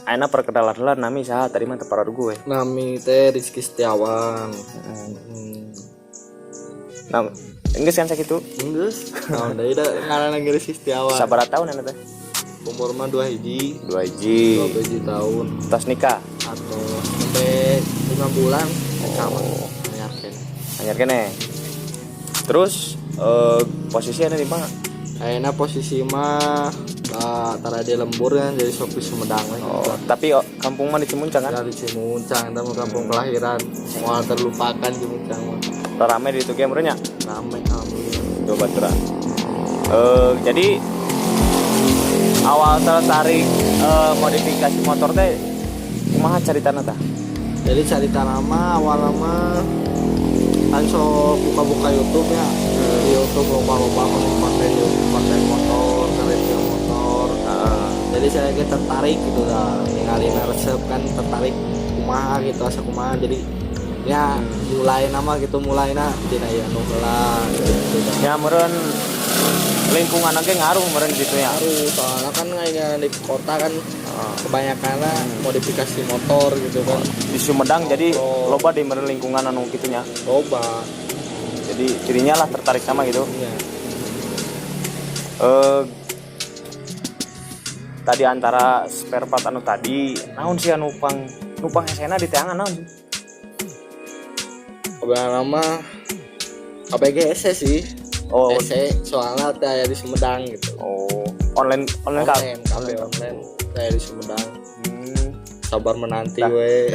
Ayeuna perkenalan heula, nami saha? Tadi mah teu gue. Nami teh Rizky Setiawan. Nah, geus kan sakitu? Geus. Naon deui, da ngaranna ge Rizky Setiawan. Sabaraha tahun anu teh? Umur mah 2 hiji. 2 hiji. 2 hiji tahun. Tos nikah? Atau sampai 5 bulan nikah mah. Oh. Anyar keneh. Anyar keneh. Terus posisi ada di mana? Ayeuna posisi mah da tara di lembur kan, jadi sok di Sumedang we. Oh, tapi oh, kampung mah di Cimuncang kan? Dari Cimuncang, eta mah kampung kelahiran. Moal terlupakan Cimuncang mah. Rame di itu ge nya. Rame, alhamdulillah. Coba terang. Jadi awal tertarik modifikasi motor teh kumaha caritana tah? Jadi carita lama, awal lama kan sok buka-buka YouTube ya. Di YouTube loba-loba konten YouTube, konten motor, review motor. Jadi saya kayak tertarik gitu lah, ningali resep kan tertarik kumaha gitu, asa kumaha. Jadi ya mulai nama gitu, mulai na dina ya nu heula gitu dah. Ya meureun lingkungan oge ngaruh meureun gitu ya. Ngaruh, soalnya kan kayak di kota kan kebanyakan modifikasi motor gitu kan. Di Sumedang jadi Oh. loba di meureun lingkungan anu kitu nya. Loba. Jadi dirinya lah tertarik sama gitu. Iya. Tadi antara spare part anu tadi naon sih anu pang nu pang hesena di teangan naon sih? Kebanyakan lama ABG hese sih. Oh. Hese, soalnya teh aya di Sumedang gitu. Oh, online online kah? Online, kabeh online teh di Sumedang. Sabar menanti Dah. We.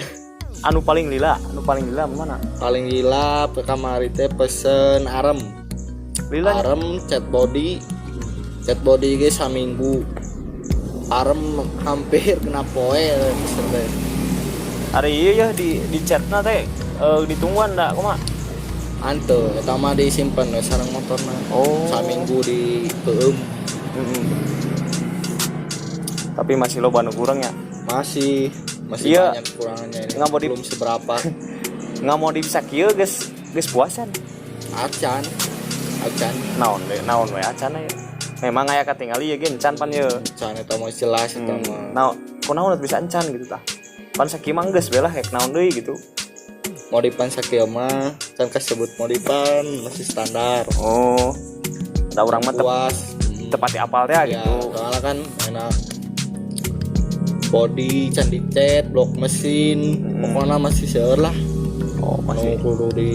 Anu paling lila, anu paling lila mana? Paling gila ke kamari teh pesen arem. Lila. Arem cat body, cat body ge saminggu, arem hampir kena poe pesen teh. Hari iya ya di chatna teh ditungguan da kumaha? Ante, eta mah disimpen we sareng motorna. Oh. Saminggu di keum. Tapi masih loba nu kurang ya. Masih, masih Iya. banyak kurangannya ini. Nggak mau Belum seberapa. Nggak mau di sakieu geus geus puasan? Acan, acan. Naon we, naon we acan ya. Memang aya katingali ya ge encan pan ye. Acan eta mah jelas eta mah. Nah, kunaon bisa encan gitu tah? Pan sakieu mah geus we lah, rek naon deui gitu. Modifan sakieu mah can kasebut modifan, masih standar. Oh. Da urang mah Puas. Tepati apal teh Ya, gitu. Soalnya kan enak body can dicat, blok mesin, pokoknya masih seueur lah. Oh, masih Nu kudu di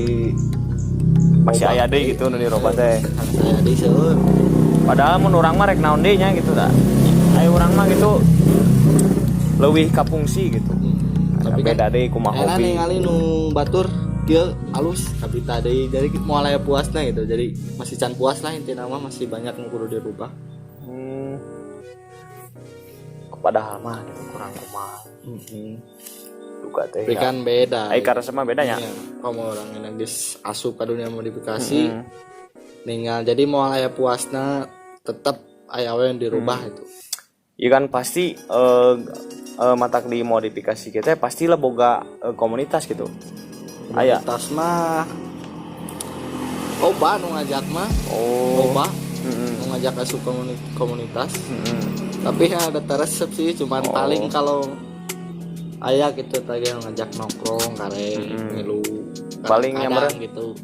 masih aya deui gitu nu dirobah teh. Aya deui seueur. Padahal mun urang mah rek naon deui nya gitu dah. Ayo urang mah gitu leuwih ka fungsi gitu. Tapi kan beda deui kumaha enak hobi. Ningali nu batur kieu alus kabita deui, jadi moal aya puasna gitu. Jadi masih can puas lah, intina mah masih banyak nu kudu dirubah. Padahal mah gitu kurang kumaha. Duka teh. Tapi kan beda. Ai karena sama bedanya. Iya, kamu orang yang geus asup ka dunia modifikasi ninggal, jadi moal aya puasna, tetap aya we yang dirubah itu. Iya kan pasti matak di modifikasi kita pastilah boga komunitas gitu. Aya. Komunitas mah loba nu ngajak mah. Oh. Loba nu ngajak asup komunitas. Tapi ya ada teresep sih, cuman paling kalau aya gitu tadi yang ngajak nongkrong kare ngilu Paling yang kadang gitu.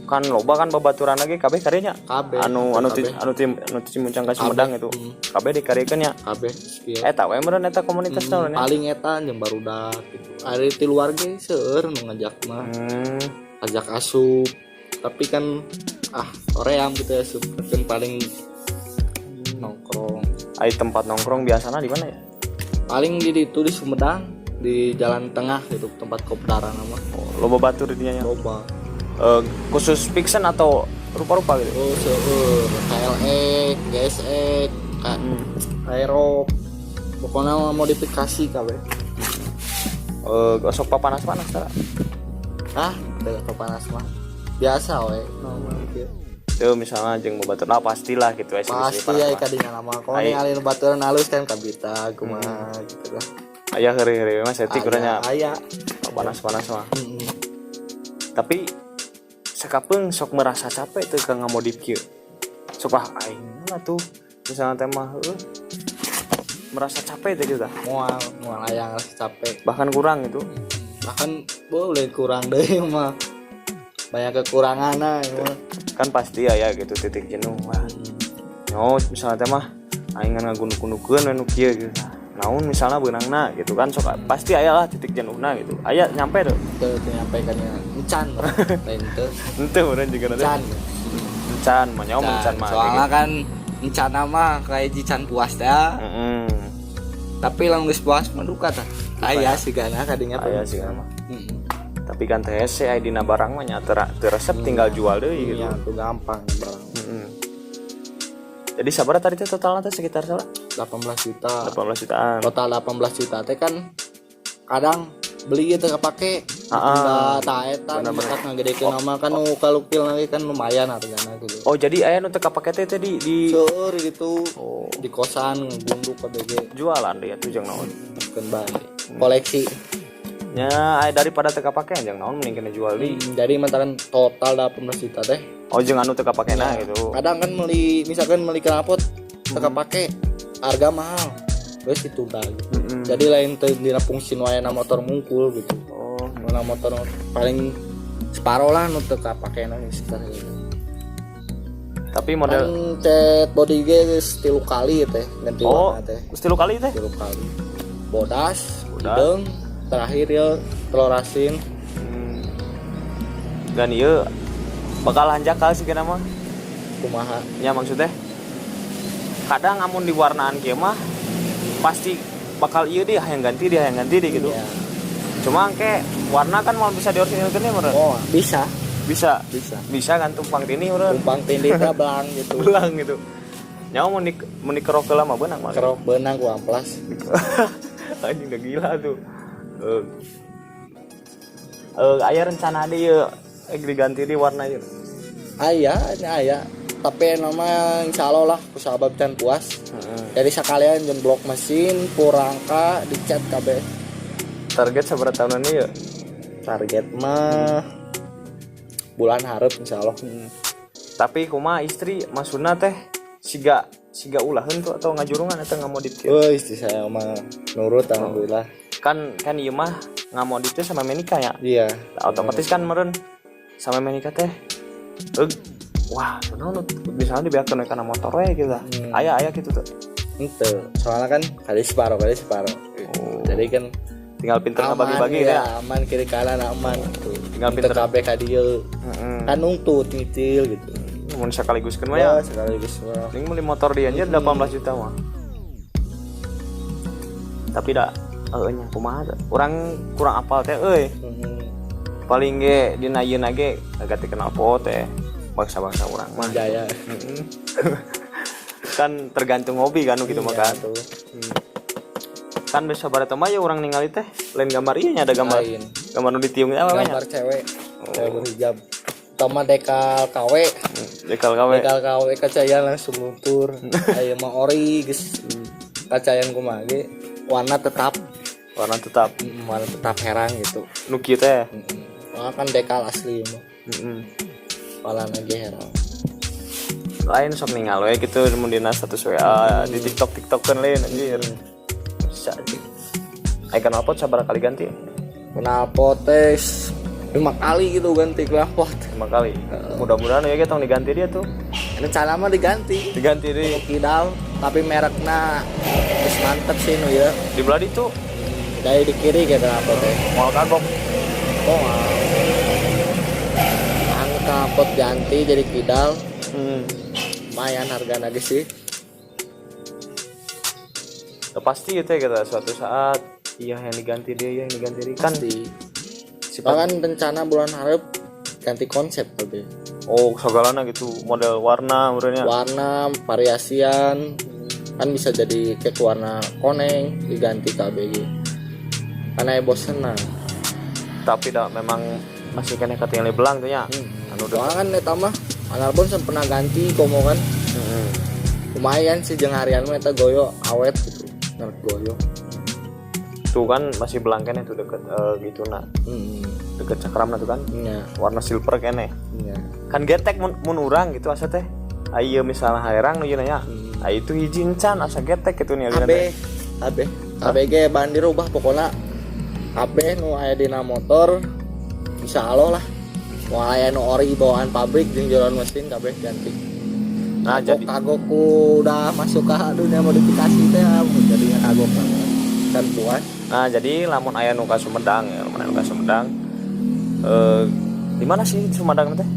Kan loba kan babaturan lagi kabeh karyanya. Kabeh. Anu anu ti, Kabeh. anu ti anu ti Cimuncang ka Sumedang itu. Kabeh dikaryekeun nya. Kabeh skill. Eta we meureun eta komunitas naon nya. Paling eta jeung barudak gitu, ari ti luar ge seueur nu ngajak mah. Ajak asup, tapi kan ah hoream gitu ya asup kan, paling nongkrong. Ai tempat nongkrong biasanya di mana ya? Paling di itu di Sumedang, di jalan tengah gitu, tempat kopdaran nama. Oh, loba batur di dinya nya. Loba. Khusus Vixion atau rupa-rupa gitu? Oh, seueur, KLX, GSX, Aerox, pokoknya mah modifikasi kabeh. Sok panas-panas tah. Ah, udah panas mah biasa we, normal gitu. Tuh misalnya jeung batur lah pastilah gitu ya. Pasti ya kadinya lama kalau Ai. ningali baturan halus kan kabita kumaha gitu lah. Aya heureuy-heureuy mah setik urangnya. Aya. Panas-panas mah. Tapi sakapeung sok merasa capek tuh ka ngamodif kieu. Sok ah aing lah tuh misalnya teh mah heueuh. Merasa capek teh gitu. Moal, moal aya ngerasa capek. Bahkan kurang gitu. Bahkan boleh kurang deh mah. Banyak kekurangan nah mah. Kan pasti ya gitu titik jenuh. Wah. Nyo misalnya teh mah aing ngagunduk-gundukeun we nu kieu gitu. Naon misalnya beunangna gitu kan sok pasti aya lah titik jenuhna gitu. Aya nyampe tuh. Teu teu nyampe kan ya. Encan lain teu. Henteu urang juga nanti. Encan. Encan mah nyawa encan mah. Soalnya kan encan mah kayak jican puas dah. Heeh. Tapi lamun geus puas mah duka tah. Aya sigana kadinya tuh. Aya sigana mah. Heeh. Tapi kan teh hese aya dina barang mah nya teu resep tinggal jual deui gitu. Iya, tuh gampang barang. Heeh. Jadi sabar tadi teh totalna teh sekitar salah 18 juta. 18 jutaan. Total 18 juta teh kan kadang beli gitu kepake. Ah, tah eta matak ngagedekeun nama kan nu kalukil lagi kan lumayan hargana gitu. Oh, jadi aya nu teu kapake teh di Seueur gitu. Oh. Di kosan ngegunduk KBG Jualan deh atuh jeung naon. Keun bae. Koleksi. Nya aya daripada teu kapake jeung naon mending kena jual di. Jadi mantakan total 18 juta teh. Oh, jeung anu teu kapakena gitu. Kadang kan beli misalkan beli knalpot teu kapake harga mahal. Terus ditunda gitu. Jadi lain teu dina fungsi nu aya motor mungkul gitu. Oh, Nu motor paling separo lah nu teu kapakena sekitar gitu. Tapi model kan cat body ge geus 3 kali teh ganti oh, warna teh. Geus 3 kali teh? 3 kali. Bodas, Bodas. Hideung, terakhir ya telur asin. Dan ieu bakal hanjakal sih kena mah. Kumaha? Ya maksudnya kadang amun di warnaan kieu mah pasti bakal ieu deh yang ganti dia yang ganti deh gitu. Ya. Cuma engke warna kan mau bisa diorsinilkeun ya meureun. Oh, bisa. Bisa. Bisa. Bisa kan tumpang tindih meureun. Tumpang tindih teh belang gitu. Belang gitu. Nyawa mun dikerok heula mah beunang mah. Kerok beunang ku amplas. Anjing udah gila tuh. Aya rencana deui ieu diganti di warna ieu. Aya, ini aya. Tapi nama insya Allah lah ku sabab can puas. Jadi sekalian jeung blok mesin, purangka, dicat kabeh. Target sabaraha tahunan ieu? Target mah bulan hareup insya Allah. Tapi kumaha istri maksudna teh siga ulaheun tuh atau ngajurungan atau ngamodif kieu? Wah, istri saya mah nurut alhamdulillah. Kan ieu mah ngamodif teh sama menikah ya. Iya. Nah, otomatis kan meureun sama menikah teh. Wah, naon misalnya dibeakeun we kana motor we gitu. Aya gitu tuh. Henteu, soalnya kan kali separo. Oh. Jadi kan tinggal pinter ngabagi-bagi ya, ya. Aman kiri kanan aman gitu. Tinggal pinter kabeh ka dieu. Kan nungtut nyicil gitu. Mun sekaligus kan mah ya. Sekaligus mah. Mending beli motor di anjir 18 juta mah. Tapi da nya kumaha teh? Urang kurang apal teh euy. Paling ge dina yeuna ge agak teu kenal pot teh. Bangsa-bangsa urang mah. Jaya. Kan tergantung hobi kan gitu mah kan. Tuh. Kan bisa bareta mah ya urang ningali teh lain gambar ieu nya ada gambar. Lain. Gambar nu ditiungnya apa nya? Gambar cewek. Cewek berhijab. Tama dekal KW. Dekal KW. Dekal KW kacayan langsung luntur. Aya mah ori geus. Kacayan kumaha ge warna tetap. Warna tetap. Warna tetap herang gitu. Nu kieu teh. Soalnya kan dekal asli mah. Warna ge herang. Lain sok ningal we gitu mun dina status WA di TikTok kan lain anjir. Bisa sih. Ai knalpot sabaraha kali ganti? Knalpot teh 5 kali gitu ganti knalpot. 5 kali. Mudah-mudahan ya tong diganti dia tuh. Rencana mah diganti. Diganti deui. Kidal tapi merekna geus mantep sih nu ya. Di belah ditu. Dari di kiri kayak knalpot teh. Moal kagok. Oh. Anu knalpot ganti jadi kidal. Lumayan hargana geus sih. Ya, pasti gitu ya kata suatu saat iya yang diganti dia, iya yang diganti dia kan. Pasti. Sifat kan rencana bulan hareup ganti konsep kabeh. Oh, segalana gitu, model warna meureunnya. Warna, variasian. Kan bisa jadi kayak warna koneng diganti kabeh ge. Karena ya bosen nah. Tapi dah memang masih kena ketinggalan belang tuh nya. Anu soalnya kan eta mah analpon pernah ganti komo kan. Lumayan sih jeung harian mah eta goyo awet gitu. Merek goyo. Tuh kan masih belang kene tuh deket gitu nah. Deket cakramna tuh kan. Iya. Warna silver kene. Iya. Kan getek mun urang gitu asa teh. Ayeuna misalnya herang nu ieu nya. Itu hiji encan asa getek gitu nih Abe. Kabeh kabeh ge ban dirubah, pokoknya kabeh nu aya dina motor insya Allah lah mau aya nu ori bawaan pabrik jeung jeroan mesin kabeh ganti. Nah, kagok, jadi kagok ku udah masuk ke dunia modifikasi teh jadinya kagok banget kan, puas. Nah, jadi lamun aya nu ka Sumedang ya, lamun aya nu ka Sumedang, di mana sih Sumedang teh?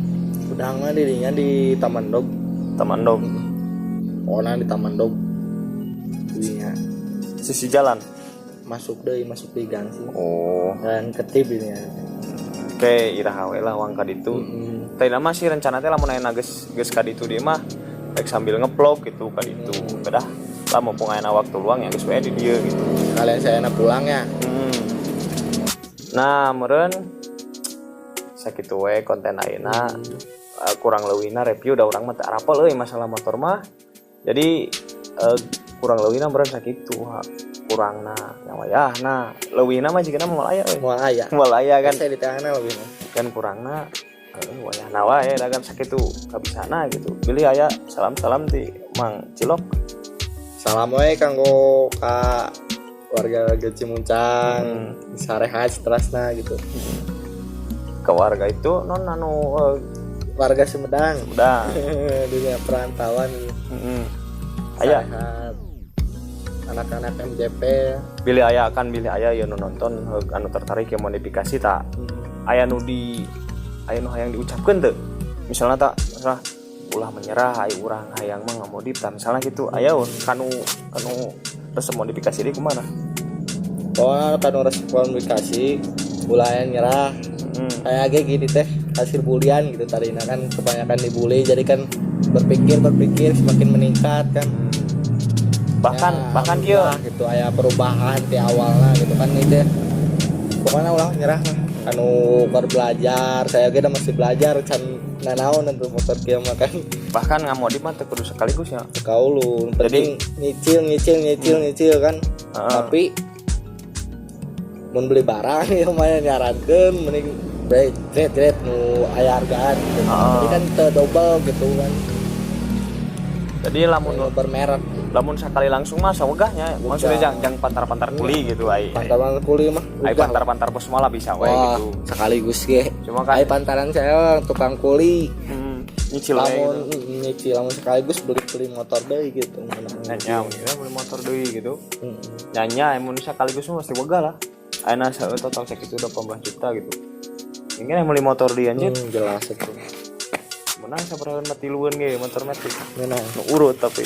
Udah mah dirinya di Taman Dog. Taman Dog. Pokoknya di Taman Dog dirinya. Sisi jalan. Masuk deh, masuk di gang sih. Oh. Dan ketip ini ya. Oke, iraha we lah wang ka ditu. Tadi mah sih rencana teh lamun aya geus geus ka ditu dieu mah rek sambil ngevlog gitu ka ditu. Bedah lah, mumpung aya waktu luang ya geus we di dieu gitu. Kalian saya enak pulang ya. Nah, meureun sakitu we konten ayeuna. Kurang leuwihna review, da urang mah teu arapal euy masalah motor mah. Jadi kurang leuwihna meureun sakitu ha. Kurangna nya wayahna, leuwihna mah jigana moal aya euy. Moal aya. Moal aya kan. Saya di tengahna lebih mah. Kan kurangna wayahna wae da kan sakitu kabisana gitu. Bilih aya salam-salam ti Mang Cilok. Salam we kanggo ka warga-warga Cimuncang, sarehat seterusnya gitu. Ke warga itu non anu warga Sumedang. Udah. Dunia perantauan gitu. Aya. Sarehat anak-anak MJP. Bilih aya kan, bilih aya ya nu nonton anu tertarik ya modifikasi tak, aya nu di aya nu hayang diucapkeun teu, misalnya tak misalnya ulah menyerah, ayo urang hayang mah ngamodif tah, misalnya gitu, aya kanu kanu resep modifikasi di kemana? Pokoknya kan resep modifikasi ulah yang nyerah. Kayak kayak gini teh hasil bulian gitu, tadinya kan kebanyakan dibully, jadi kan berpikir berpikir semakin meningkat kan. Bahkan Ya, bahkan kieu. Alhamdulillah gitu aya perubahan di awalnya gitu kan. Ini teh pokoknya ulah nyerah lah anu keur belajar, saya ge masih belajar can nanaon untuk motor kieu mah kan. Bahkan ngamodif mah teu kudu sekaligus ya. Kaulu penting nyicil nyicil nyicil nyicil kan. Tapi mun beli barang ya lumayan, nyarankeun mending break grade grade nu aya hargaan gitu. Jadi kan teu double gitu kan. Jadi lamun nu bermerek. Lamun sekali langsung mah sawegahnya, maksudnya jangan jangan pantar-pantar kuli gitu ai. Pantaran kuli mah ai udah. Pantar-pantar bos malah bisa wae Wah, gitu. Sekaligus ge. Cuma kan ai pantaran saya tukang kuli. Nyicil wae lamun gitu. Nyicil, lamun sekaligus beli beli motor deui gitu. Nanya ya beli motor deui gitu. Nanya mun sekaligus mah pasti wegah lah. Ayeuna total cek itu 18 juta gitu. Ini yang beli motor di anjir. Jelas itu. Menang sabaraha mah tilueun ge motor matic. Menang. Nu urut tapi.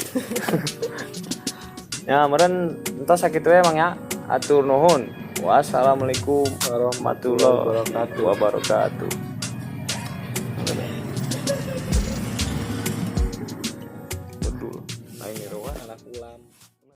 Ya, meureun entos sakitu we, Mang, ya. Atur nuhun. Wassalamualaikum warahmatullahi wabarakatuh.